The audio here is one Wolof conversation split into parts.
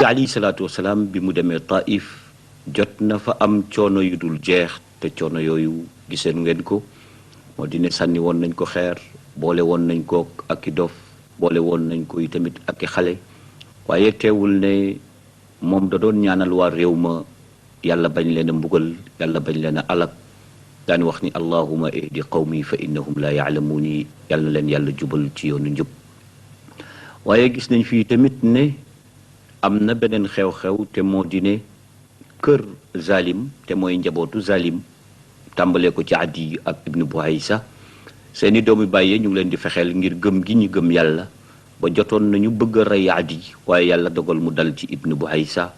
alayhi salaatu wasalaam bi mu demee Taif jot na fa am coono yu dul jeex te coono yooyu giseen ngeen ko moo di ne sànni woon nañ ko xeer boole woon nañ ko ak i dof boole woon nañ ko tamit ak i xale waaye teewul ne moom da doon ñaanal waa réew ma yàlla bañ leen a mbugal yàlla bañ leen a alak daan wax ni allahuma ihdi qawmi fa innahum la yaalamuuni yàlla na leen yàlla jubal ci yoonu njub waaye gis nañ fii tamit ne am na beneen xew-xew te moo di ne kër zalim te mooy njabootu zalim tàmbalee ko ci Adi ak ibnu Buhaysa seeni doomi bàyyee ñu ngi leen di fexeel ngir gëm gi ñu gëm yàlla ba jotoon nañu bëgg a rey Adi waaye yàlla dogal mu dal ci ibnu Buhaysa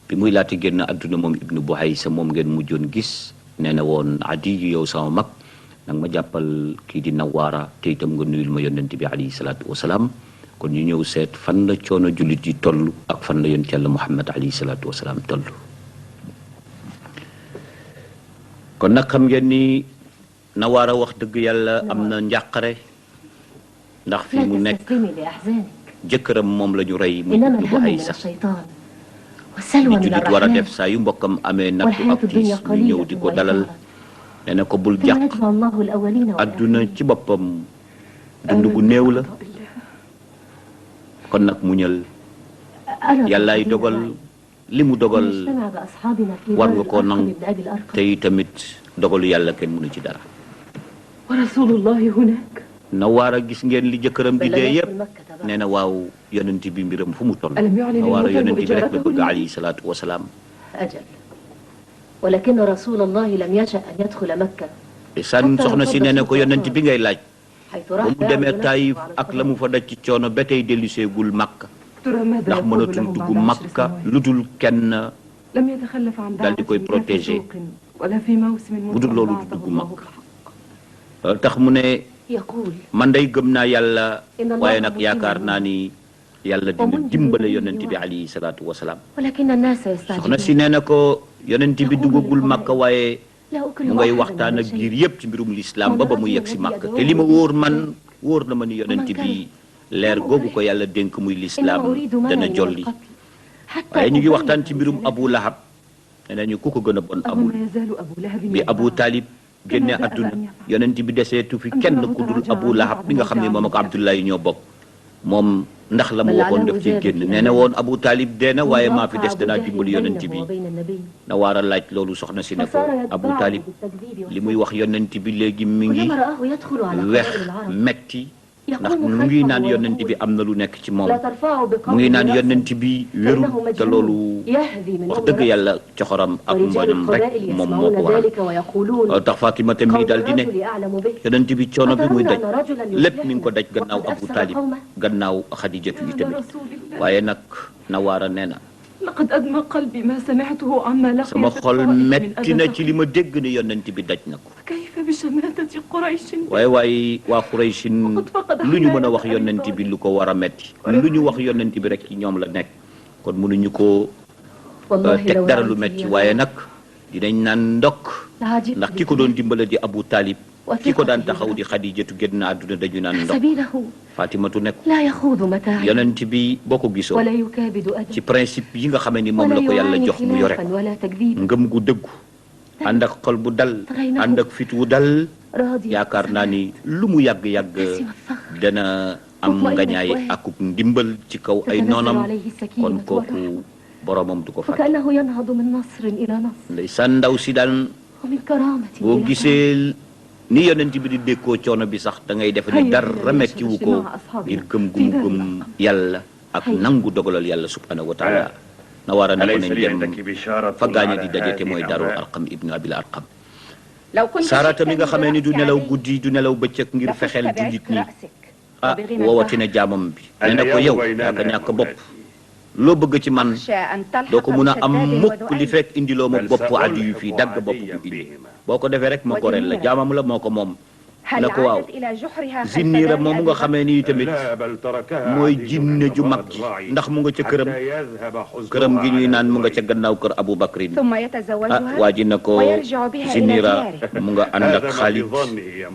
bi muy laata génn àdduna moom ibnu Buhaysa moom ngeen mujjoon gis nee na woon Adi yow sama mag nag ma jàppal kii di Nawaara te itam nga nuyul ma yonent bi alayhi salaatu wasalaam kon ñu ñëw seet fan la coono jullit yi toll ak fan la yonent yàlla Muhammad alayhi salaatu wasalaam toll. kon nag xam ngeen ni Nawaara wax dëgg yàlla am na njàqare ndax fi mu nekk jëkkëram moom la ñu rey mu ibnu Buhaysa li jullit war a def saa yu mbokkam amee nattu ak tiis ñu ñëw di ko dalal nee na ko bul jàq adduna ci boppam dund gu néew la kon nag muñal yàllaay dogal li mu dogal war nga koo nangu te tamit dogalu yàlla kenn mënu ci dara Nawaara gis ngeen li jëkkëram di dee yëpp nee na waaw yonent bi mbiram fu mu toll Nawaara yonent bi rek la bëgg alayhi salaatu wasalaam saan soxna si nee na ko yonent bi ngay laaj ba mu demee Taïf ak la mu fa daj ci coono ba tey delluseegul Makka ndax mënatul dugg Makka lu dul kenn dal di koy protéger bu dul loolu du dugg Makka loolu tax mu ne man day gëm naa yàlla waaye nag yaakaar naa ni yàlla dina dimbale yonent bi alayhi salaatu wasalaam soxna si nee na ko yonent bi duggagul Makka waaye mu ngay waxtaan ak giir yëpp ci mbirum lislaam ba mu yegg si Makka te li ma wóor man wóor na ma ni yonent bi leer googu ko yàlla dénk muy lislaam dana jolli waaye ñu ngi waxtaan ci mbirum Abu Lahab nee nañu ku ko gën a bon amul bi Abu Talib génne àdduna yonent bi deseetu fi kenn ku dul Abu Lahab bi nga xam ne moom ak Abdullahi ñoo bokk moom ndax la mu waxoon def ci génn nee na woon Abu Talib dee na waaye maa fi des danaa dimbali yonent bi na waar a laaj loolu soxna si ne ko Abu Talib li muy wax yonent bi léegi mi ngi wex metti ndax mu ngi naan yonent bi am na lu nekk ci moom mu ngi naan yonent bi wérul te loolu wax dëgg yàlla coxoram ak mbañam rek moom moo ko waral tax Fatima tam mii daal di ne yonent bi coono bi muy daj lépp mi ngi ko daj gannaaw Abu Talib gannaaw Xadijatu yi tamit waaye nag Nawaara nee na sama xol metti na ci li ma dégg ne yonent bi daj na ko waaye waaye waa Qurayshin lu ñu mën a wax yonent bi lu ko war a metti lu ñu wax yonent bi rek ci ñoom la nekk kon mënuñu ko teg dara lu metti waaye nag dinañ naan ndokk ndax ki ko doon dimbale di Abu Talib ki ko daan taxaw di Xadijatu génn na àdduna dañu naan ndokk Fatimatu nekk yonent bi boo ko gisoo ci principe yi nga xamee ni moom la ko yàlla jox mu yore ngëm gu dëggu ànd ak xol bu dal ànd ak fit wu dal yaakaar naa ni lu mu yàgg-yàgg dana am ngañaay akuk ndimbal ci kaw ay noonam kon kooku boromam du ko fàtte ndeysaan ndaw si daan boo gisee ni yonent bi di dékkoo coono bi sax da ngay def ni dara metti wu ko ngir gëm gum gëm yàlla ak nangu dogalal yàlla subhanahu wa taala Nawaara ne ko nañ dem fa gaaña di daje te mooy Daarul Arqam ibnu Abil Arqam Saarata mi nga xamee ni du nelaw guddi du nelaw bëccëg ngir fexeel jullit ñi woowatina jaamam bi nee na ko yow yaa ko ñàkk bopp loo bëgg ci man doo ko mun a am mukk li fekk indiloo ma bopp addi yu fii dagg bopp bu indi boo ko defee rek ma goreel la jaamam la moo ko moom na ko waaw Zinniira moom nga xamee ni tamit mooy jinne ju mag ji ndax mu nga ca këram gi ñuy naan mu nga ca gannaaw kër Abu Bakrin waa ji na ko Zinniira mu nga ànd ak Xaalid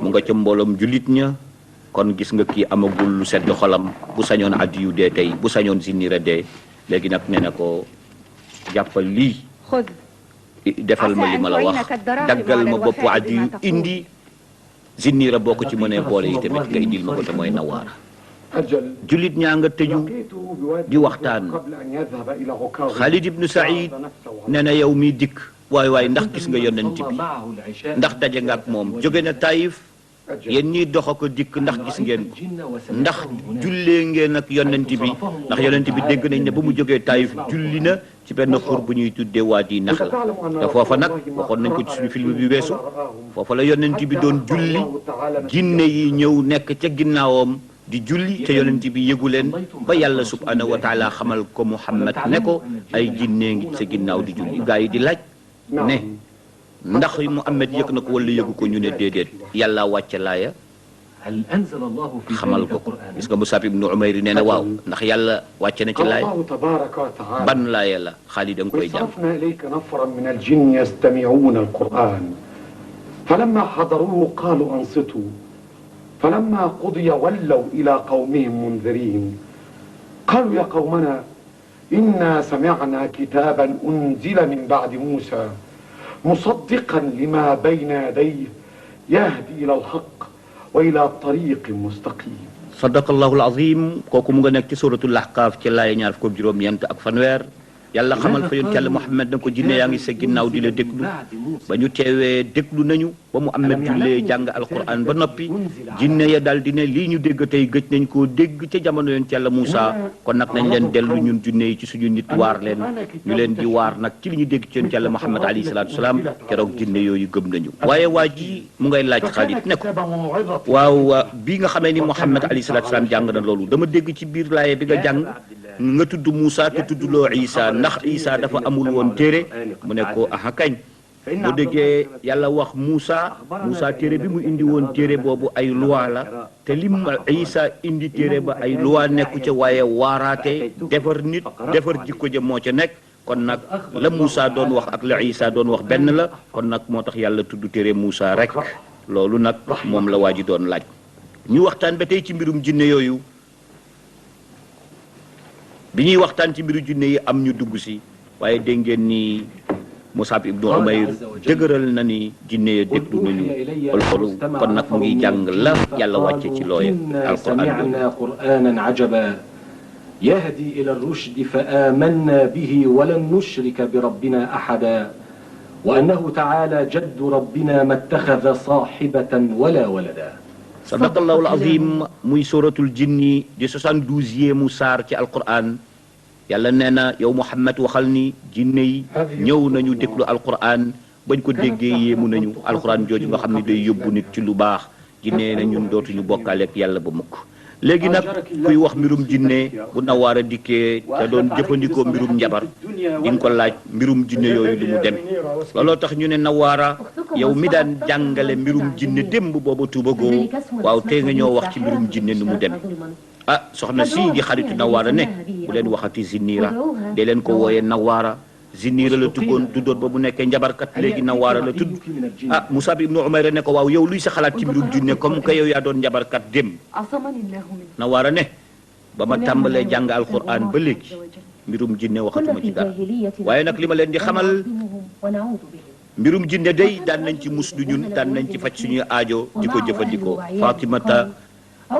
mu nga ca mbooloom jullit ña kon gis nga kii amagul lu sedd xolam bu sañoon addi yu dee tey bu sañoon Zinniira dee léegi nag nee na ko jàppal lii defal ma li ma la wax daggal ma bopp Adiyu indi Zinniira boo ko ci mënee boole yi tamit nga indil ma ko te mooy Nawaara jullit ñaa nga tëju di waxtaan Xaalid ibnu Saïd nee na yow miy dikk waay ndax gis nga yonent bi ndax daje nga ak moom jóge na Taïf yéen ñiy dox ko dikk ndax gis ngeen ko ndax jullee ngeen ak yonent bi ndax yonent bi dégg nañ ne ba mu jógee Taïf julli na ci benn xur bu ñuy tuddee Waadi Naxla te foofa nag waxoon nañ ko ci suñu film bi weesu foofa la yonent bi doon julli jinne yi ñëw nekk ca ginnaawam di julli te yonent bi yëgu leen ba yàlla subhanahu wa taala xamal ko Muhammad ne ko ay jinne ngi sa ginnaaw di julli gaa yi di laaj ne ndax Muhammad yëg na ko wala yëgu ko ñu ne déedéet yàlla wàcce laaya xamal ko ko gis nga Musab ibnu Umayr nee na waaw ndax yàlla wàcce na ci laaya ban laaya la Xaalid da nga koy jàng falamma hadaruhu qaalu ansitu فلما قضي ولوا إلى قومهم منذرين قالوا يا قومنا إنا سمعنا كتابا أنزل من بعد موسى مصدقا لما بين يديه يهدي إلى الحق وإلى طريق مستقيم صدق الله العظيم kooku mu nga nekk ci suratul Ahqaaf ci laaya ñaar fukk ak juróom-ñeent ak fanweer yàlla xamal fa yonent Yàlla Muhammad na ko jinne yaa ngi sa ginnaaw di la déglu ba ñu teewee déglu nañu ba mu Muhammad jullee jàng alquran ba noppi jinne ya daal di ne lii ñu dégg tey gëj nañ koo dégg ca jamono yonent Yàlla Muusa kon nag nañ leen dellu ñun jinne yi ci suñu nit waar leen ñu leen di waar nag ci li ñu dégg ci yonent Yàlla Muhammad alayhi salaatu wasalaam keroog jinne yooyu gëm nañu waaye waa ji mu ngay laaj Xaalid ne ko waaw bii nga xamee ni Muhammad alayhi salaatu wasalaam jàng na loolu dama dégg ci biir laaye bi nga jàng nga tudd Moussa te tuddloo Isa ndax Isa dafa amul woon téere mu ne ko aha kañ bu déggee yàlla wax Moussa téere bi mu indi woon téere boobu ay loi la te lim Isa indi téere ba ay loi nekku ca waaye waaraate defar nit defar jikko ja moo ca nekk kon nag la Moussa doon wax ak la Isa doon wax benn la kon nag moo tax yàlla tudd téere Moussa rek loolu nag moom la waa ji doon laaj ñu waxtaan ba tey ci mbirum jinne yooyu bi ñuy waxtaan ci mbiru jinne yi am ñu dugg si waaye dégg ngeen ni Musab ibnu Umayr dëgëral na ni jinne ya déglu nañu loolu kon nag mu ngi jàng la yàlla wàcce ci looye alquran ajaba yahdi ila ar-rushd fa amanna bihi wa lan nushrika bi rabbina ahada wa annahu ta'ala jaddu rabbina ma ittakhadha sahibatan wala walada sadaqallahu alazim muy suratul jinni di 72e mu saar ci alquran yàlla nee na yow Muhammad waxal ni jinne yi ñëw nañu déglu alquran bañ ko déggee yéemu nañu alquran jooju nga xam ne day yóbbu nit ci lu baax jinne na ñun dootuñu bokkaale ak yàlla ba mukk léegi nag kuy wax mbirum jinne bu Nawaara dikkee te doon jëfandikoo mbirum njabar di nga ko laaj mbirum jinne yooyu lu mu dem looloo tax ñu ne Nawaara yow mi daan jàngale mbirum jinne démb booba tuubagoo waaw tey nga ñoo wax ci mbirum jinne nu mu dem ah soxna si di xaritu Nawaara ne bu leen waxati Zinniira de leen ko wooyee Nawaara Zinniira la tuddoon ba bu nekkee njabarkat léegi Nawaara la tudd ah Musab ibnu Umayr ne ko waaw yow luy sa xalaat ci mbirum jinne comme que yow yaa doon njabarkat démb Nawaara ne ba ma tàmbalee jàng alquran ba léegi mbirum jinne waxatuma ci dara waaye nag li ma leen di xamal mbirum jinne day daan nañ ci muslu ñun daan nañ ci faj suñuy aajo di ko jëfandikoo Fatimata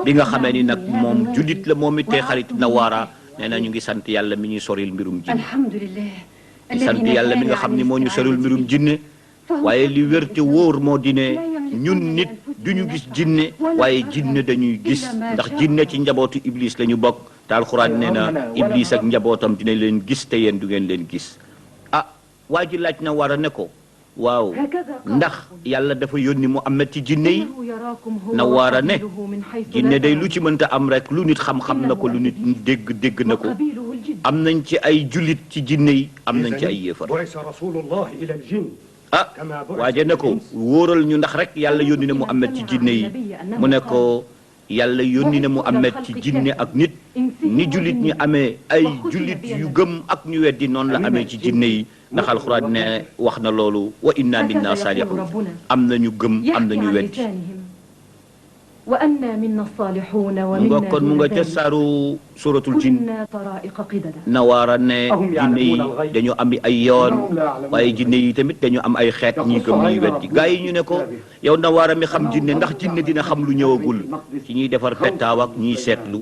bi nga xamee ni nag moom jullit la moom it tey xarit Nawaara nee na ñu ngi sant yàlla mi ñuy soril mbirum jinne di sant yàlla mi nga xam ni moo ñu soril mbirum jinne waaye li wér te wóor moo di ne ñun nit duñu gis jinne waaye jinne dañuy gis ndax jinne ci njabootu iblis la ñu bokk te alxuraan nee na iblis ak njabootam dina leen gis te yéen du ngeen leen gis ah waa ji laaj na war a ne ko waaw ndax yàlla dafa yónni Muhammad ci jinne yi na war a ne jinne day lu ci mënta am rek lu nit xam-xam na ko lu nit dégg na ko am nañ ci ay jullit ci jinne yi am nañ ci ay yéefar ah waaje ne ko wóoral ñu ndax rek yàlla yónni na Muhammad ci jinne yi mu ne ko yàlla yónni na Muhammad ci jinne ak nit ni jullit ñi amee ay jullit yu gëm ak ñu weddi noonu la amee ci jinne yi ndax alxuraan ne wax na loolu wa inna minna salihun am nañu gëm am nañu weddi وأنا منا الصالحون mu ومنا nga kon mu nga ca دون ذلك saaru suratul jin كنا طرائق قددا nawaara ne jinne yi dañu am ay yoon waaye jinne yi tamit dañu am ay xeet ñi gëm ñi weddi gaa yi ñu ne ko yow nawaara mi xam jinne ndax jinne dina xam lu ñëwagul ci ñuy defar pettaaw ak ñiy seetlu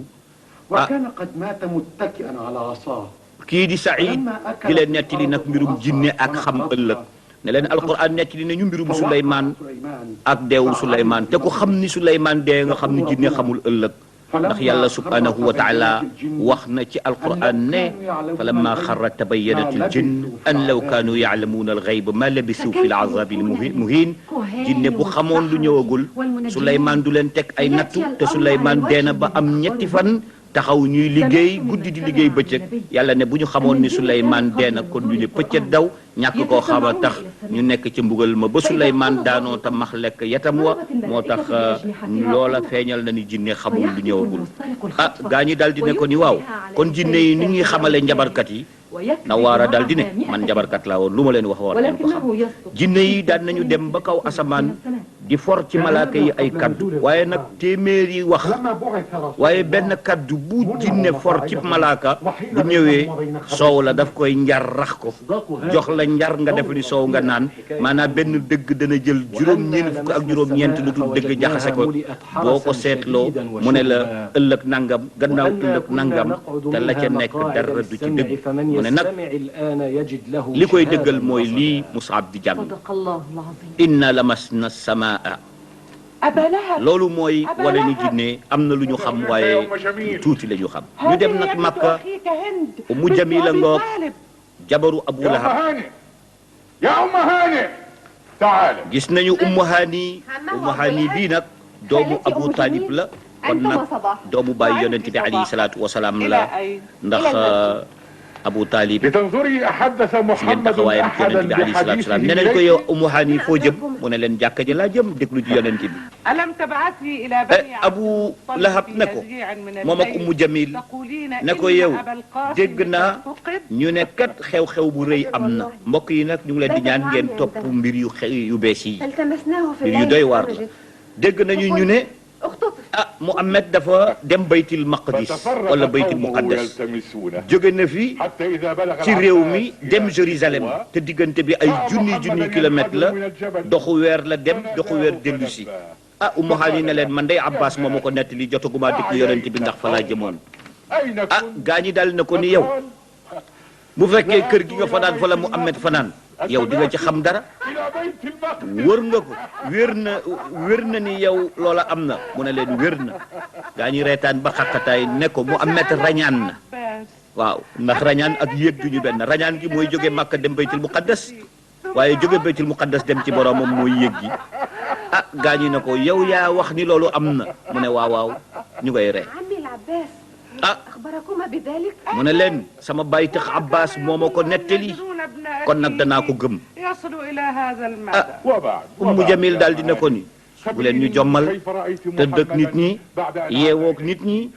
وكان قد مات متكئا على عصاه kii di Saïd di leen nettali nag mbirum jinne ak xam ëllëg ne leen alquran nettali nañu mbirum Suleymaan ak deewu Suleymaan te ku xam ni Suleymaan dee nga xam ni jinne xamul ëllëg ndax yàlla subhanahu wa taala wax na ci alquran ne falamma xarra tabayyanat aljinn an law kaanu yaalamuuna alxayba ma labisu fi alazabi almuhin jinne bu xamoon lu ñëwagul Suleymaan du leen teg ay nattu te Suleymaan dee na ba am ñetti fan taxaw ñuy liggéey guddi di liggéey bëccëg yàlla ne bu ñu xamoon ni Suleymaan dee na kon ñu ne pëccët daw ñàkk koo xama tax ñu nekk ci mbugal ma ba Suleymaan daanoo ta max lekk yatam wa moo tax loola feeñal na ni jinne xamul lu ñëwagul ah gaa ñi daal di ne ko ni waaw kon jinne yi ni ñuy xamale njabarkat yi Nawaara daal di ne man njabarkat laa woon lu ma leen wax war leen ko xam jinne yi daan nañu dem ba kaw asamaan di for ci malaaka yi ay kaddu waaye nag téeméeri wax waaye benn kaddu bu jinne for ci malaaka bu ñëwee soow la daf koy njar rax ko jox la njar nga def ni soow nga naan maanaam benn dëgg dana jël juróom-ñeent fukk ak juróom-ñeent lu dul dëgg jaxase ko boo ko seetloo mu ne la ëllëg nangam gannaaw ëllëg nangam te la ca nekk dara du ci dëgg mu ne nag li koy dëggal mooy lii Mus'ab di jàng inna lamasna samaa loolu mooy wane ni jinne am na lu ñu xam waaye tuuti la ñu xam ñu dem nag Makka Ummu Jamila ngoog jabaru Abu Lahab gis nañu Ummu Hani bii nag doomu Abu Talib la kon nag doomu baay yonent bi alayhi salaatu wasalaam la ndax Abu Talib لتنظري أحدث ngeen محمد taxawaayam ci أحدا yonent bi alayhi salaatu wasalaam بحديثه nee nañ ko yow Ummu Hani foo jëm mu ne leen jàkka ji laa jëm déglu ci yonent bi ألم تبعثي إلى بني Abu Lahab ne ko moom ak Ummu Jamil ne ko yow dégg naa ñu ne kat xew-xew bu rëy am na mbokk yi nag ñu ngi leen di ñaan ngeen topp mbir yu yu bees yi mbir yu doy waar la dégg nañu ñu ne Muhammad dafa dem baytil maqdis wala baytil muqaddas jóge na fi ci réew mi dem Jérusalem te diggante bi ay junni kilomètre la doxu weer la dem doxu weer dellu si Ummu Hani ne leen man day Abbas moo ma ko nettali jotaguma déglu yonent bi ndax fa laa jëmoon gaa ñi dal na ko ni yow bu fekkee kër gi nga fanaan fa la Muhammad fanaan yow di nga ci xam dara wër nga ko wér na ni yow loola am na mu ne leen wér na gaa ñi reetaan ba xaqataay ne ko Muhammad rañaan na waaw ndax rañaan ak yéeg duñu benn rañaan gi mooy jóge Makka dem baytul muqaddas waaye jóge baytul muqaddas dem ci boromam mooy yéeg gi gaa ñi ne ko yow yaa wax ni loolu am na mu ne waaw waaw ñu koy ree mu ne leen sama baay tax Abbas moo ma ko nettali kon nag danaa ko gëm Ummu Jamil daal dina ko ni bu leen ñu jommal te dëkk nit ñi yeewook nit ñi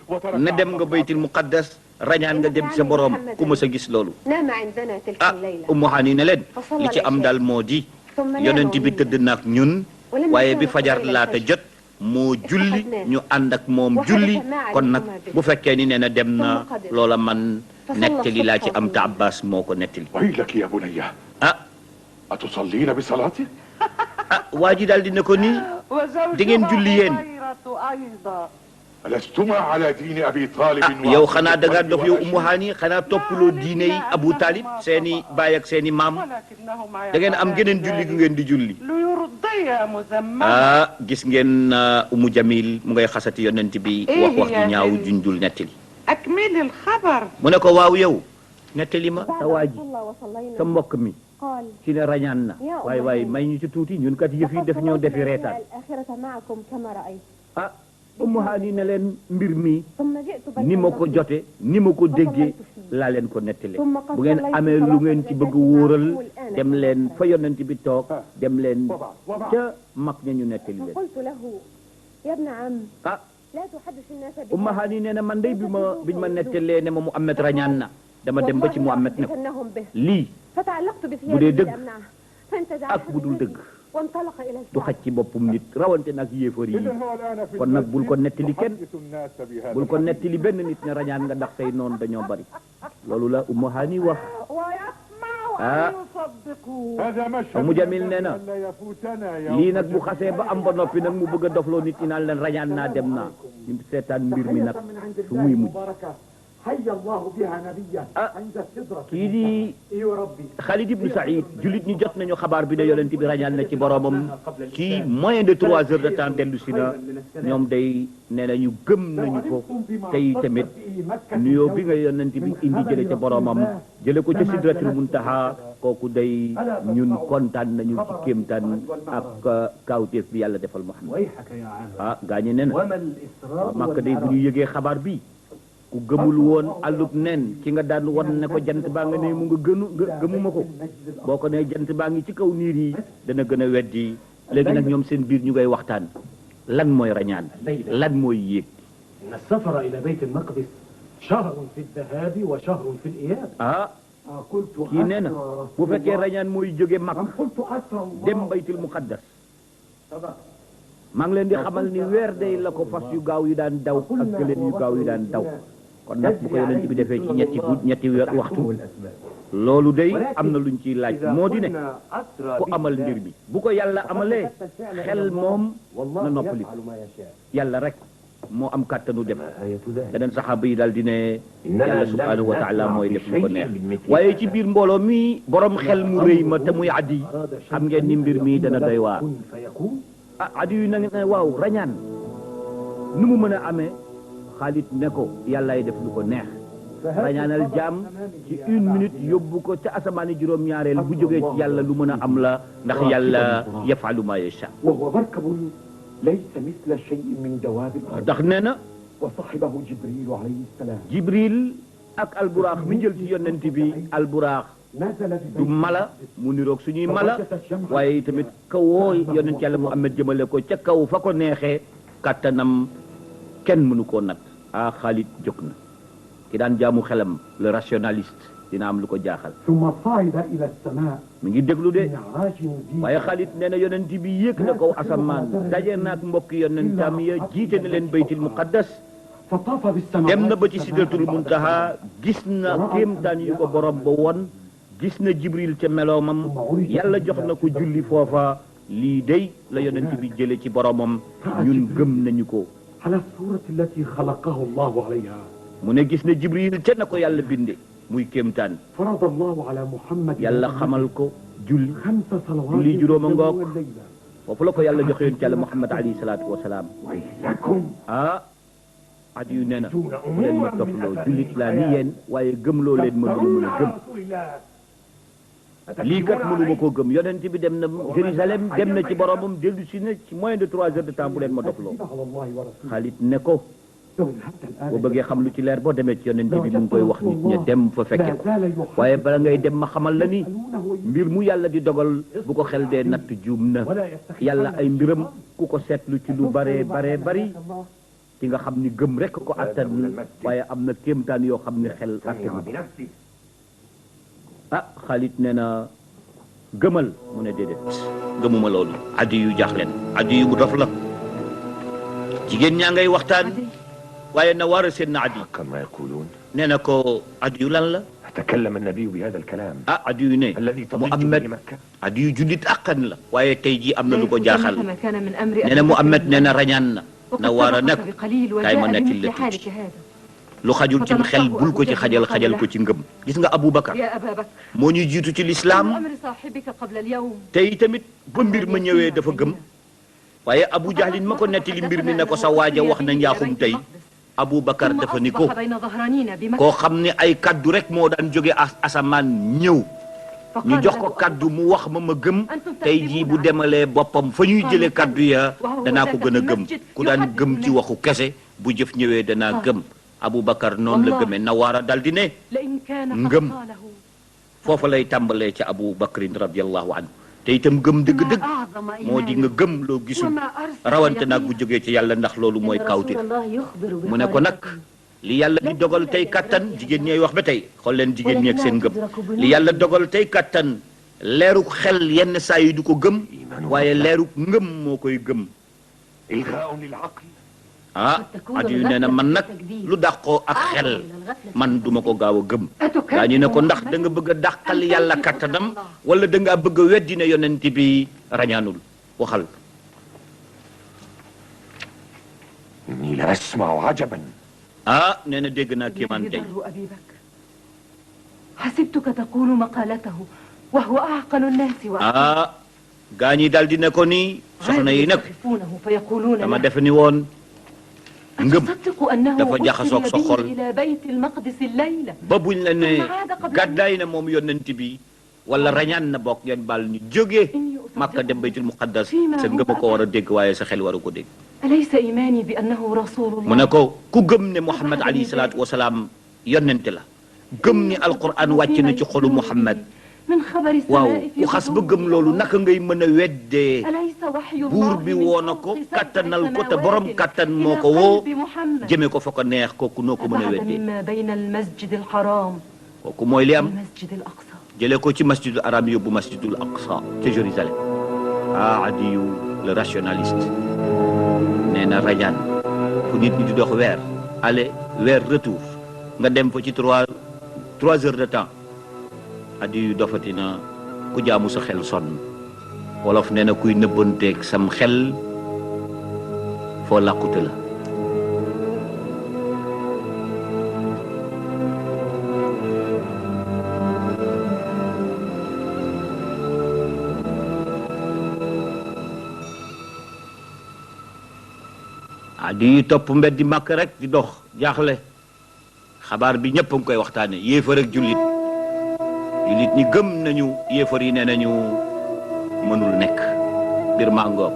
na dem nga baytil muqaddas rañaan nga dem sa borom ku ma sa gis loolu Ummu Hani ne leen li ci am daal moo di yonent bi tëdd naak ñun waaye bi fajar laata jot moo julli ñu ànd ak moom julli kon nag bu fekkee ni nee na dem na loola man nettali laa ci am te Abbas moo ko nettali ويلك يا بني أتصلين بصلاتي waa ji daal dina ko nii di ngeen julli yéen لستما على دين أبي طالب yow xanaa da ngaa dof yow Ummu Hani xanaa toppaloo diine yi Abu Talib seeni baay ak seeni maam da ngeen am geneen julli gu ngeen di julli gis ngeen Ummu Jamil mu ngay xasati yonent bi wax ju ñaaw junjul nettali mu ne ko waaw yow nettali ma sa waa ji sa mbokk mi ci ne rañaan na waaye may ñu ci tuuti ñun kat yëf yi def ñoo defi reetaan Ummu Hani ne leen mbir mi ni ma ko jote ni ma ko déggee laa leen ko nettali bu ngeen amee lu ngeen ci bëgg wóoral dem leen fa yonent bi toog dem leen ca mag ña ñu nettali leen Ummu Hani nee na man day biñ ma nettalee ne ma Muhammad rañaan na dama dem ba ci Muhammad ne ko lii bu dee dëgg ak bu dul dëgg du xaj ci boppum nit rawante nag yéefar yi kon nag bul ko nettali kenn bul ko nettali benn nit ne rañaan nga ndax say noonu dañoo bari loolu la Ummu Hani wax Umu Jamil nee na lii nag bu xasee ba am ba noppi nag mu bëgg a dofloo nit ñi naan leen rañaan naa dem naa ñu seetaan mbir mi nag su muy mujj kii di Khalid ibn Saïd jullit ñi jot nañu xabaar bi ne yonent bi rañaan na ci boromam ci moyen de 3 heures de temps dellu si na ñoom day nee na ñu gëm nañu ko tey tamit nuyoo bi nga yonent bi indi jële ca boromam jële ko ca sidratul muntaha kooku day ñun kontaan nañu ci kéemtaan ak kawteef bi yàlla defal Muhammad gaañe nee na Makka day bu ñu yëgee xabaar bi ku gëmul woon àllub nen ci nga daan wan ne ko jant baa nga ne mu nga gëmuma ko boo ko ne jant baa ngi ci kaw niir yi dana gën a weddi léegi nag ñoom seen biir ñu ngay waxtaan lan mooy rañaan lan mooy yéeg إن السفر إلى بيت المقدس شهر في الذهاب وشهر في الإياب kii nee na bu fekkee rañaan mooy jóge Makka dem baytul muqaddas maa ngi leen di xamal ni weer day la ko fas yu gaaw yu daan daw ak gëléem yu gaaw yu daan daw kon nag bu ko yonent bi defee ci ñetti waxtu loolu day am na luñ ciy laaj moo di ne ku amal mbir bi bu ko yàlla amalee xel moom na noppali yàlla rek moo am kàttanu def beneen saxaaba yi daal di ne yàlla subhanahu wa taala mooy def lu ko neex waaye ci biir mbooloo mi borom xel mu rëy ma te muy addi xam ngeen ni mbir mi dana doy waar addi yu na ne waaw rañaan nu mu mën a amee Xaalid ne ko yàllaay def lu ko neex rañaanal jaam ci 1 minute yóbbu ko ca asamaani juróom-ñaareel bu jógee ci yàlla lu mën a am la ndax yàlla yafalu ma yasha ليس مثل شيء من دواب الأرض ndax nee na وصحبه جبريل عليه السلام Jibril ak alburaax mi jël ci yonent bi alburaax du mala mu niroog suñuy mala waaye tamit kawoo yonent yàlla Muhammad jëmale ko ca kaw fa ko neexee kattanam kenn mënu koo nat Xaalid jóg na ki daan jaamu xelam le rationaliste dina am lu ko jaaxal ثم صعد إلى السماء mi ngi déglu de معراج دين waaye Xaalid nee na yonent bi yéeg na kaw asamaan daje naag mbokki yonentam ya jiite na leen baytil muqaddas فطاف بالسماء dem na ba ci sidratul muntaha gis na kéemtaan yu ko borom ba woon gis na Jibril ca meloomam yàlla jox na ko julli foofa lii day la yonent bi jële ci boromam ñun gëm nañu ko على الصورة التي خلقه الله عليها mu ne gis na Jibril ca na ko yàlla binde muy kéemtaan فرض الله على محمد yàlla xamal ko julli 5 صلوات julli juróoma في اليوم ngoog والليلة foofu la ko yàlla joxe yoon ci yàlla Muhammad alayhi salaatu wasalaam ويلكم adi yu nee na bu leen ma toppaloo jullit laa ni yéen waaye gëmloo leen ma lu mën a gëm lii kat mënuma koo gëm yonent bi dem na Jérusalem dem na ci boromam dellu si na ci moins de 3 heures de temps bu leen ma doxloo على الله ورسوله Xaalid ne ko حتى الآن boo bëggee xam lu ci leer boo demee ci yonent bi mu ngi koy wax nit ña dem fa fekke ko waaye bala ngay dem ma xamal la ni mbir mu yàlla di dogal bu ko xel dee natt juum na yàlla ay mbiram ku ko seetlu ci lu bare bare bari ci nga xam ni gëm rek ko attan waaye am na kéemtaan yoo xam ne xel attanu Xaalid nee na gëmal mu ne déedéet gëmuma loolu addi yu jaaxleen addi yu bu dof la jigéen ñaa ngay waxtaan waaye na war a seen na addi كما يقولون nee na ko addi yu lan la تكلم النبي بهذا الكلام addi yu ne الذي تضج Muhammad به مكة addi yu jullit akkan la waaye tey jii am na lu ko jaaxal كما كان من أمر nee na Muhammad nee na rañaan na na war a nekk بقليل kaay ma وجاء nettali بمثل la حالك tuuti هذا lu xajul ci xel bul ko ci xajal xajal ko ci ngëm gis nga Aboubacar يا أبا بكر moo ñuy jiitu ci lislaam أمر صاحبك قبل اليوم tey tamit ba mbir ma ñëwee dafa gëm waaye Abu Jahlin ma ko nettali mbir mi ne ko sa waaja wax na njaaxum tey Aboubacar dafa ni ko بين ظهرانينا بمكة koo xam ne ay kaddu rek moo daan jóge asamaan ñëw ñu jox ko kaddu mu wax ma gëm tey jii bu demalee boppam fa ñuy jëlee kaddu ya danaa ko gën a gëm ku daan gëm ci waxu kese bu jëf ñëwee danaa gëm Aboubacar noonu la gëmee Nawaara dal di ne لئن كان ngëm قد قاله foofa lay tàmbalee ci Aboubacrin radiyallahu anhu te itam gëm dëgg-dëgg moo di nga gëm loo gisul rawante naag bu jógee ci yàlla ndax loolu mooy kawte mu ne ko nag li yàlla di dogal tey kattan jigéen ñooy wax ba tey xool leen jigéen ñi ak seen ngëm li yàlla dogal tey kattan leeru xel yenn saa yi du ko gëm waaye leeru ngëm moo koy gëm. إلغاء للعقل. Adi yu nee na man nag lu dàqoo ak xel man duma ko gaaw a gëm. daa ñu ne ko ndax da nga bëgg a dàqal yàlla kattanam wala da ngaa bëgg a weddi ne yonent bi rañaanul waxal. إني لا أسمع عجبا. nee na dégg naa kéemaan tey. أبي بكر حسبتك تقول مقالته وهو أعقل الناس gaa ñi daal di ne ko ni soxna yi nag فيقولون dama def ni woon ngëm تصدق أنه dafa jaxasoog sa xol إلى بيت المقدس الليلة ba buñ la ne gàddaay na moom yonent bi wala rañaan na bokk ngeen baal ñu jógee Makka dem baytul muqaddas sa ngëm a ko war a dégg waaye sa xel waru ko dégg. أليس إيماني بأنه رسول الله mu ne ko ku gëm ne Muhammad alayhi salaatu wa salaam yonent la gëm ni alquran wàcc na ci xolu Muhammad من خبر waaw السماء في ku xas ba gëm loolu naka ngay mën a weddee أليس وحي buur الله bi من woo na فوق ko سبع kattanal ko te سماوات borom kattan moo إلى ko woo قلب محمد jëmee ko fa ko neex kooku noo ko mën a أبعد weddee مما بين المسجد الحرام kooku mooy li am والمسجد الأقصى jëlee ko ci masjidul haram yóbbu masjidul aqsa ca Jérusalem. Adiyu le rationaliste nee na rañaan fu nit ñi di dox weer aller weer retour nga dem fa ci trois heures de temps. Adiyu dofati na ku jaamu sa xel sonn wolof nee na kuy nëbbanteeg sam xel foo làqute la. di topp mbeddi màkk rek di dox jaaxle xabaar bi ñëpp a ngi koy waxtaane yéefar ak jullit ñi gëm nañu yéefar yi nee nañu mënul nekk mbir maa ngoog.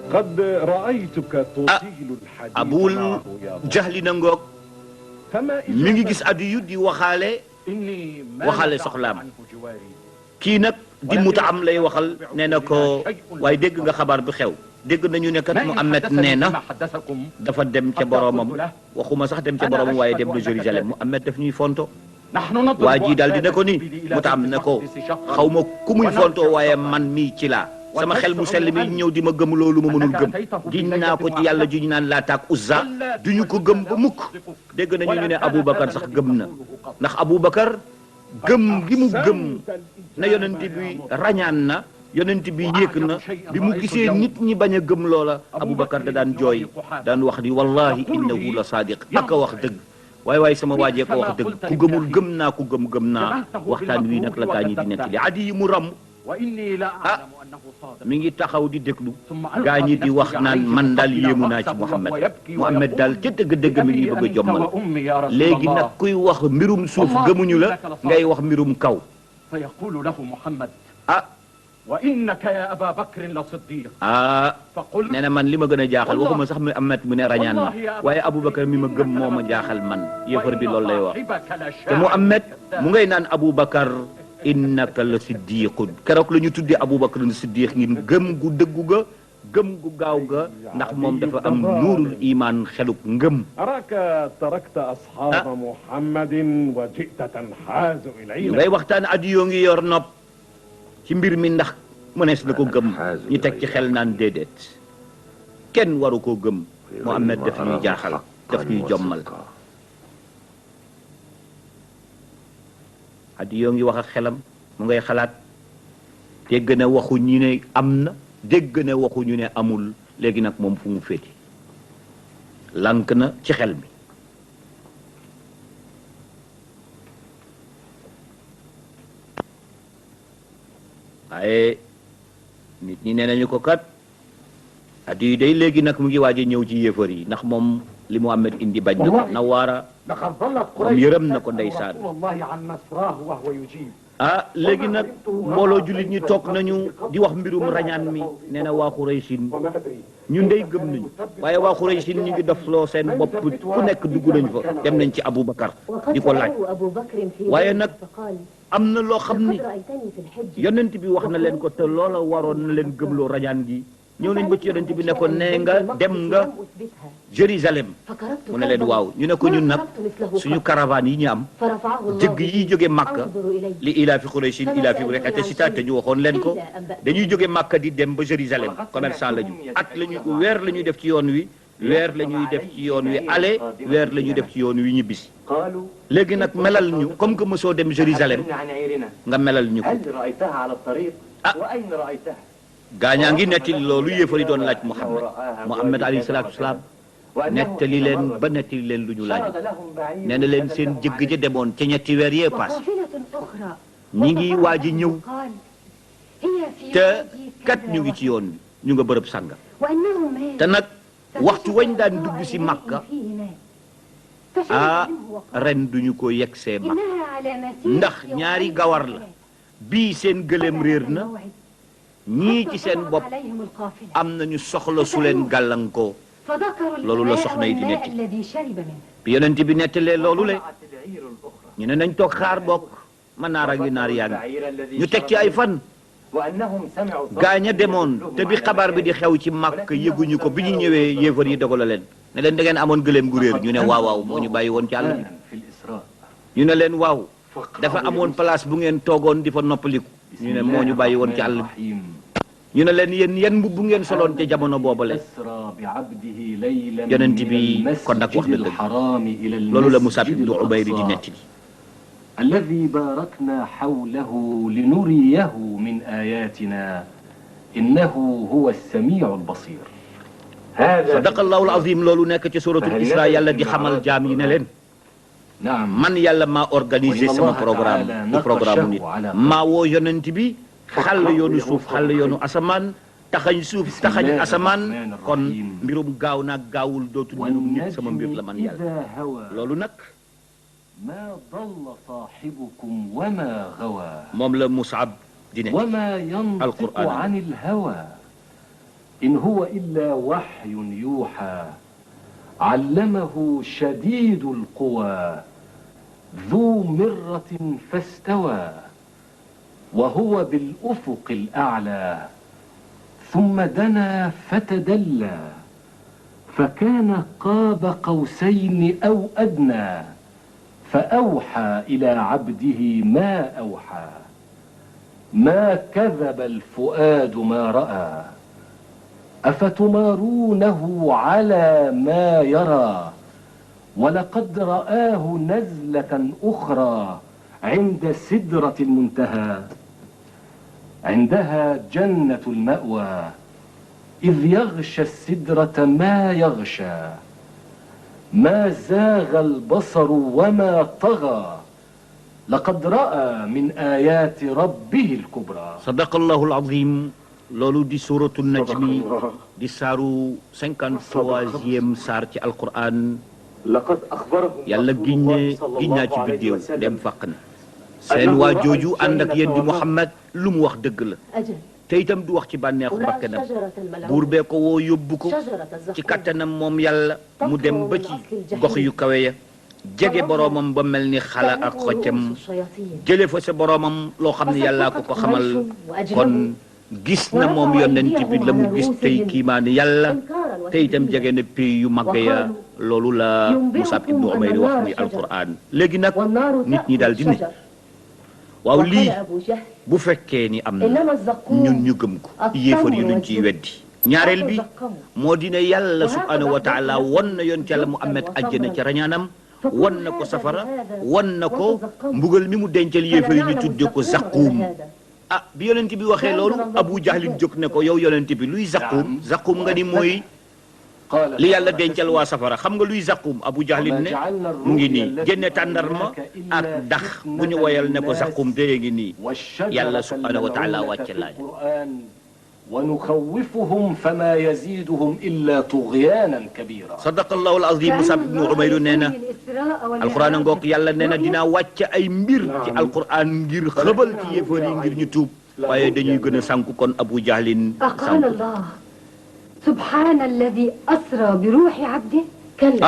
قد رأيتك تطيل الحديث Abul معه يا ضياء. Jahli na ngoog فما mi ngi gis Adiyu di waxaale إني ما waxaale نزعت soxlaam. عنه جواري. kii nag di muta am lay waxal nee na ko waaye dégg nga xabaar bi xew dégg nañu ne kat Muhammad nee na ما حدثكم dafa dem ca boromam waxuma sax dem ca boromam waaye dem na Jérusalem Muhammad daf ñuy fonto. نحن نضرب waa ji daal di ne ko ni إلى mu taam بيت ne ko المقدس شهرا. xaw ma ku muy fontoo waaye man mii ci laa sama xel mu sell mi ñëw di ma gëm loolu ma mënul gëm giñ naa ko ci yàlla ji ñu naan Laata ak Uzza duñu ko gëm ba mukk. dégg nañu ñu ne Aboubacar sax gëm na ndax Aboubacar gëm gi mu gëm na yonent bi rañaan na yonent bi yéeg na bi mu gisee nit ñi bañ a gëm loola Aboubacar da daan jooy daan wax ni wallahi innahu la sadiq ak a wax dëgg. waaye sama waajee ko wax dëgg ku gëmul gëm naa ku gëm naa waxtaan wi nag la gaa ñi di nettali Adi yi mu ram وإني لا أعلم أنه صادق. mi ngi taxaw di déglu gaa ñi di wax naan man daal yéemu naa ci Muhammad daal ca dëgg-dëgg mi ngi bëgg a jommal léegi nag kuy wax mbirum suuf gëmuñu la ngay wax mbirum kaw. فيقول له محمد ah وإنك يا أبا بكر لصديق. فقل nee na man li ma gën a jaaxal waxuma sax Muhammad mu ne rañaan na waaye Aboubacar mi ma gëm moo ma jaaxal man yëfar bi loolu lay wax te Muhammad mu ngay naan Aboubacar innaka la siddiqun keroog la ñu tuddee Aboubacar la siddiq ngir gëm gu dëggu ga gëm gu gaaw ga ndax moom dafa am nuurul iman xeluk ngëm. أراك تركت أصحاب محمد وجئت تنحاز ñu إلينا. ngay waxtaan Adiyu ngi yor nopp ci mbir mi ndax mënees na ko gëm ñu teg ci xel naan déedéet kenn waru koo gëm Muhammad daf ñuy jaaxal daf ñuy jommal. Adiyu ngi wax ak xelam mu ngay xalaat dégg na waxu ñu ne am na dégg na waxu ñu ne amul léegi nag moom fu mu féeti lank na ci xel mi. waaye nit ñi nee nañu ko kat Adiyu day léegi nag mu ngi waaj a ñëw ci yéefar yi ndax moom li Muhammad indi bañ na ko Nawaara لقد ظلت moom قريش yërëm na ko ndeysaan. رسول الله عن نصراه وهو يجيب léegi nag mbooloo jullit ñi toog nañu di wax mbirum rañaan mi nee na waa Xuraysin وما أدري ñu ndey gëm nañu waaye waa Xuraysin ñu ngi dofloo seen bopp ku nekk dugg nañu fa dem nañ ci Aboubacar di ko laaj waaye nag am na loo xam ni yonent bi wax na leen ko te loola waroon na leen gëmloo rañaan gi ñëw nañ ba ci yonent bi ne ko nee nga dem nga Jérusalem mu ne leen waaw ñu ne ko ñun nag suñu caravane yi ñu am jëgg yi jóge Makka li ilaa fi Qurayshin ilaa fi rekate sita te ñu waxoon leen ko dañuy jóge Makka di dem ba Jérusalem commerçant la ñu weer la ñuy def ci yoon wi weer la ñuy def ci yoon wi aller weer la ñuy def ci yoon wi ñibbisi léegi nag melal ñu comme que mosoo dem Jérusalem nga melal ñu ko ah gaañaa ngi nettali loolu yéefari doon laaj Muhammad alayhi salaatu wasalaam nettali leen ba nettali leen lu ñu laaj nee na leen seen jëgg ja demoon ca ñetti weer yee paas ñi ngi waaj a ñëw te kat ñu ngi ci yoon bi ñu nga bërëb sànga te nag waxtu wañ daan dugg si Makka ah ren duñu ko yegg see Makka ndax ñaari gawar la bii seen gëléem réer na ñii ci seen bopp am nañu soxla su leen gàllankoo loolu la soxna yi di netti bi yonent bi nettalee loolu le ñu ne nañ toog xaar bokk ma naar a ngi naar yaa ngi ñu teg ci ay fan gaaña demoon te bi xabaar bi di xew ci Makka yëguñu ko bi ñu ñëwee yéefar yi dogala leen ne leen da ngeen amoon gëléem gu réer ñu ne waaw waaw moo ñu bàyyi woon ci àll bi ñu ne leen waaw dafa amoon place bu ngeen toogoon di fa noppaliku ñu ne moo ñu bàyyi woon ci àll bi ñu ne leen yéen yan mbubb ngeen soloon ca jamono boobale yonent bi kon nag wax na dëgg loolu la Musab ibnu Umayr di netti الذي باركنا حوله لنريه من آياتنا إنه هو السميع البصير صدق الله العظيم loolu nekk ci suratul Isra yàlla di xamal jaam yi ne leen man yàlla maa organisé sama programme du programme nit maa woo yonent bi xàll yoonu suuf xàll yoonu asamaan taxañ suuf taxañ asamaan kon mbirum gaaw naag gaawul dootul mbirum nit sama mbir la man yàlla loolu nag ما ضل صاحبكم وما غوى moom la Musab di ne وما ينطق عن الهوى إن هو إلا وحي يوحى علمه شديد القوى ذو مرة فاستوى وهو بالأفق الأعلى ثم دنا فتدلى فكان قاب قوسين أو أدنى فأوحى إلى عبده ما أوحى ما كذب الفؤاد ما رأى أفتمارونه على ما يرى ولقد رآه نزلة أخرى عند سدرة المنتهى عندها جنة المأوى إذ يغشى السدرة ما يغشى ما زاغ البصر وما طغى لقد رأى من آيات ربه الكبرى صدق الله العظيم loolu di suratu najmi di saaru 53e saar ci alquran yàlla giññaa ci biddéew dem fàq na seen waa jooju ànd ak yéen di Muhammad lu mu wax dëgg la te itam du wax ci bànneexu bakkanam buur bee ko woo yóbbu ko ci kattanam moom yàlla mu dem ba ci gox yu kawe ya jege boroomam ba mel ni xala ak xoccam jële fa sa boroomam loo xam ne yàllaa ko ko xamal kon gis na moom yonent bi la mu gis tey kiimaani yàlla te itam jege na pays yu màgg ya loolu la Musab ibnu Umayr wax muy alquran léegi nag nit ñi daal di ne waaw lii bu fekkee ni am na ñun ñu gëm ko yéefar yi luñ ciy weddi ñaareel bi moo di ne yàlla subhanahu wa taala won na yoon ci yàlla Muhammad àjjana ca rañaanam won na ko safara won na ko mbugal mi mu dencal yéefar yi ñu tudde ko zaquum ah bi yonent bi waxee loolu Abu Jahlin jóg ne ko yow yonent bi luy zaquum zaquum nga ni mooy li yàlla dencal waa safara xam nga luy zaquum Abu Jahlin ne mu ngi nii génne tàndarma ak dax bu ñu woyal ne ko zaquum te ngi nii yàlla subhanahu wa taala wàcce laaj ونخوفهم فما يزيدهم إلا طغيانا كبيرا صدق الله العظيم Musab ibnu Umayr nee na alquran ngoog yàlla nee na dinaa wàcc ay mbir ci alquran ngir xëbal ci yéefar yi ngir ñu tuub waaye dañuy gën a sànku kon Abu Jahlin sànku subhana alladi asra bi ruuxi abdi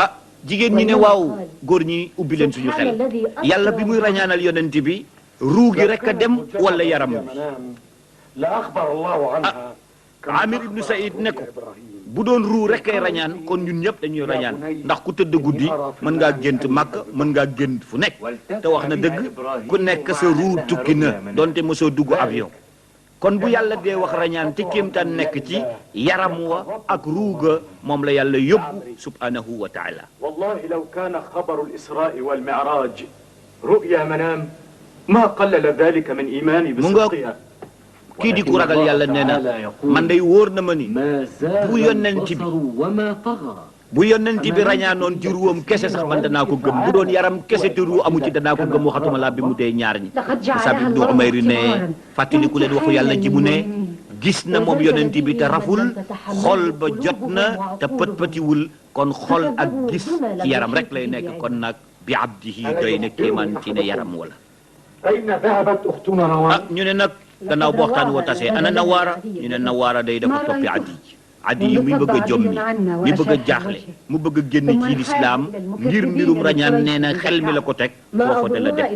ah jigéen ñi ne waaw góor ñi ubbi leen suñu xel yàlla bi muy rañaanal yonent bi ruu gi rek a dem wala yaram bi لا أخبر الله عنها Amir ibnu Saïd ne ko bu doon ruu rek ay rañaan kon ñun ñëpp dañuy rañaan ndax ku tëdd guddi mën ngaa gént Makka mën ngaa gént fu nekk te wax na dëgg ku nekk sa ruu tukki na donte mosoo dugg avion kon bu yàlla dee wax rañaan te kéemtaan nekk ci yaram wa ak ruuga moom la yàlla yóbbu subhanahu wa taala. wallahi law kaana xabaru al-israa wal mi'raaj ru'ya manaam ma qallala dhalika min imaani bi sidqiha. kii di ku ragal yàlla nee na man day wóor na ma ni bu yonent bi rañaanoon ci ruwam kese sax man danaa ko gëm bu doon yaram kese te ruu amu ci danaa ko gëm waxatuma laa bi mu dee ñaar ñi. Musab ibnu Umayr ne fàttaliku leen waxu yàlla ci mu ne gis na moom yonent bi te raful xol ba jot na te pët-pëtiwul kon xol ak gis ci yaram rek lay nekk kon nag bi abdihi doy na kéemaan ci ne yaram wala. ñu ne nag gannaaw bu waxtaan woo tasee ana Nawaara ñu ne Nawaara day dafa toppi addi yi muy bëgg a jommi mi bëgg a jaaxle mu bëgg a génn ci lislaam ngir mbirum rañaan nee na xel mi la ko teg foofa de la dem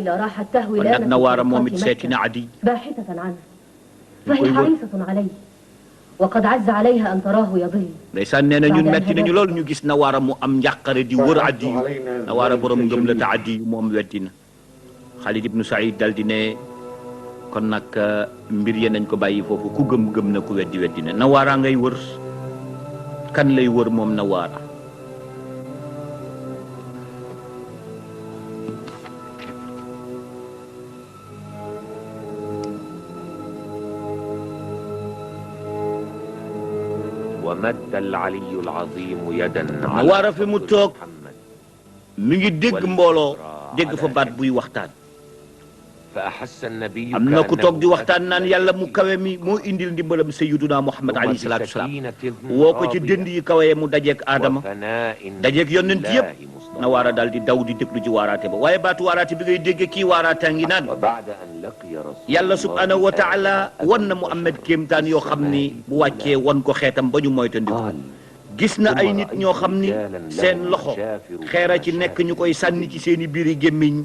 kon nag Nawaara moom it seeti na addi ndeysaan nee na ñun metti nañu loolu ñu gis Nawaara mu am njàqare di wër addi yu Nawaara borom ngëm la te addi yu moom weddi na Xaalid ibnu Saïd dal di ne kon nag mbir yee nañ ko bàyyi foofu ku gëm gëm na ku weddi weddi na Nawaara ngay wër kan lay wër moom Nawaara wa madda al-aliyyu al-azim yadan Nawaara fi mu toog mi ngi dégg mbooloo dégg fa baat buy waxtaan am na ku toog di waxtaan naan yàlla mu kawe mi moo indil ndimbalam sayyiduna Muhammad alayhi salaatu wasalaam woo ko ci dënd yi kawee mu dajeeg Adama dajeeg yonent yëpp Nawaara daal di daw di déglu ci waaraate ba waaye baatu waaraate bi ngay dégg kii waaraata ngi naan yàlla subhanahu wa taala wan na Muhammad kéemtaan yoo xam ni bu wàccee wan ko xeetam ba ñu moytandiku gis na ay nit ñoo xam ni seen loxo xeera ci nekk ñu koy sànni ci seen i biiri gémmiñ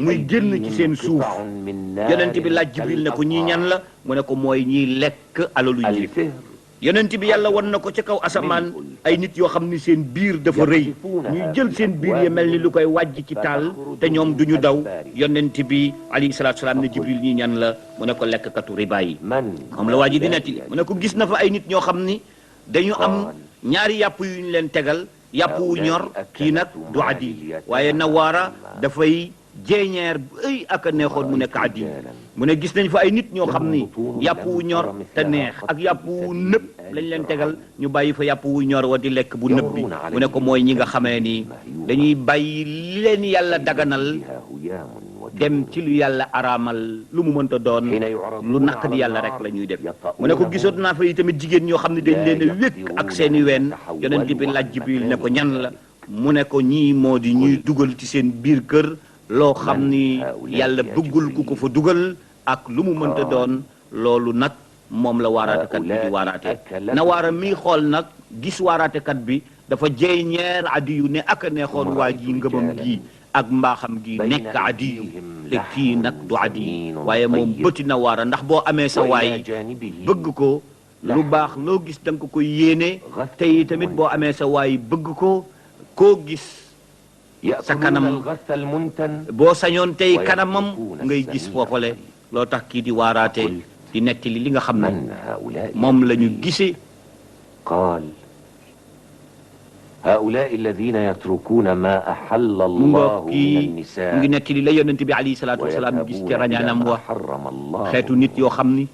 muy génn ci seen suuf yonent bi laaj Jibril ne ko ñii ñan la mu ne ko mooy ñiy lekk alalu ji yonent bi yàlla wan na ko ca kaw asamaan ay nit yoo xam ni seen biir dafa rëy ñuy jël seen biir yi mel ni lu koy wàjj ci taal te ñoom duñu daw yonent bi alayhi salaatu salaam ne Jibril ñii ñan la mu ne ko lekkkatu riba yi moom la waa ji di nettali mu ne ko gis na fa ay nit ñoo xam ni dañu am ñaari yàpp yu ñu leen tegal yàpp wu ñor kii nag du addi waaye Nawaara dafay jeeñeer bu ëy ak a neexoon mu nekk addi mu ne gis nañ fa ay nit ñoo xam ni yàpp wu ñor te neex ak yàpp wu nëb lañ leen tegal ñu bàyyi fa yàpp wu ñor wa di lekk bu nëb bi mu ne ko mooy ñi nga xamee ni dañuy bàyyi li leen yàlla daganal dem ci lu yàlla araamal lu mu mënta doon lu naq di yàlla rek la ñuy def mu ne ko gisoon naa fa yi tamit jigéen ñoo xam ne dañ leen a wékk ak seeni ween yonent bi laaj Jibril ne ko ñan la mu ne ko ñii moo di ñuy dugal ci seen biir kër loo xam ni yàlla bëggul ku ko fa dugal ak lu mu mënta doon loolu nag moom la waaraatekat bi di waaraate Nawaara mi xool nag gis waaraatekat bi dafa jeey ñeer addi yu ne ak a neexoon waa ji ngëmam gi ak mbaaxam gi nekk addi yu te kii nag du addi waaye moom bëti Nawaara ndax boo amee sa waay bëgg ko lu baax loo gis da nga ko koy yéene te tamit boo amee sa waay bëgg ko koo gis sa kanam boo sañoon tey kanamam ngay gis foofale loo tax kii di waaraate di nettali li nga xam ne moom la ñu gisee هؤلاء الذين يتركون ما أحل الله من النساء mu ngi nettali la yonent bi alayhi salaatu wasalaam gis ci rañaanam wax xeetu nit yoo xam ni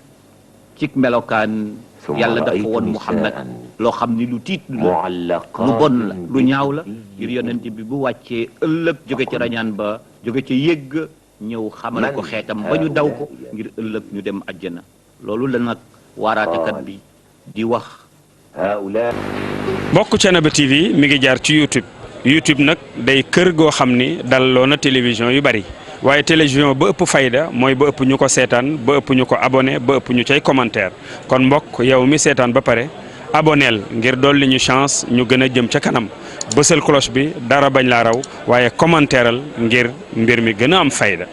cik melokaan yàlla dafa woon Muhammad loo xam ni lu tiit lu bon la lu ñaaw la ngir yonent bi bu wàccee ëllëg jóge ci rañaan ba jóge ci yëgg ñëw xamal ko xeetam ba ñu daw ko ngir ëllëg ñu dem àjjana loolu la nag waaraatekat bi di wax. mbokk Thiénaba TV mi ngi jaar ci YouTube nag day kër goo xam ni dalloo na télévision yu bari waaye télévision ba ëpp fayda mooy ba ëpp ñu ko seetaan ba ëpp ñu ko abonné ba ëpp ñu cay commentaire kon mbokk yow mi seetaan ba pare aboneel ngir dolli ñu chance ñu gën a jëm ca kanam bësal cloche bi dara bañ laa raw waaye commentaireal ngir mbir mi gën a am fayda